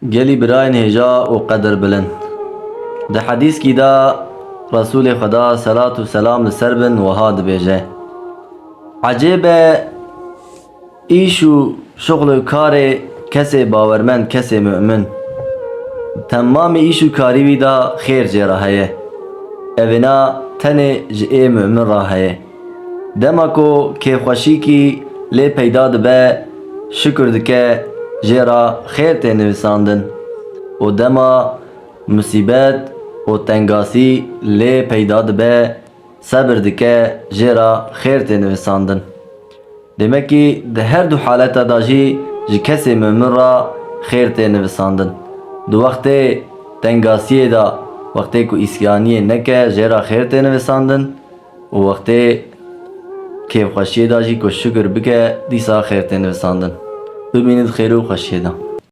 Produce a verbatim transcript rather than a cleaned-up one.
Gelî birayên hêja û qedirbilind. Di hedîskî de Resûlê Xweda, selat û selam li ser bin, wiha dibêje: Ecêb e îş û şixul û karê kesê bawermend, kesê mu'min. Temamê îş û karî wî de xêr jê re heye. Evêna tenê ji ê mu'min re heye. Dema ku kêfxweşîkî lê peyda dibe, şukir dike, jê re xêr tê nivisandin. Û dema musîbet û tengasî lê peyda dibe, sebir dike, jê re xêr tê nivisandin. Demekî di her du haleta de jî ji kesê mu'min re xêr tê nivisandin. Di wextê tengasiyê de, wextê ku îsyaniyê neke, jê re xêr tê nivisandin û wextê kêfxweşiyê de jî ku şukir bike, dîsa xêr tê nivisandin. Bimînin di xêr û xweşiyê de.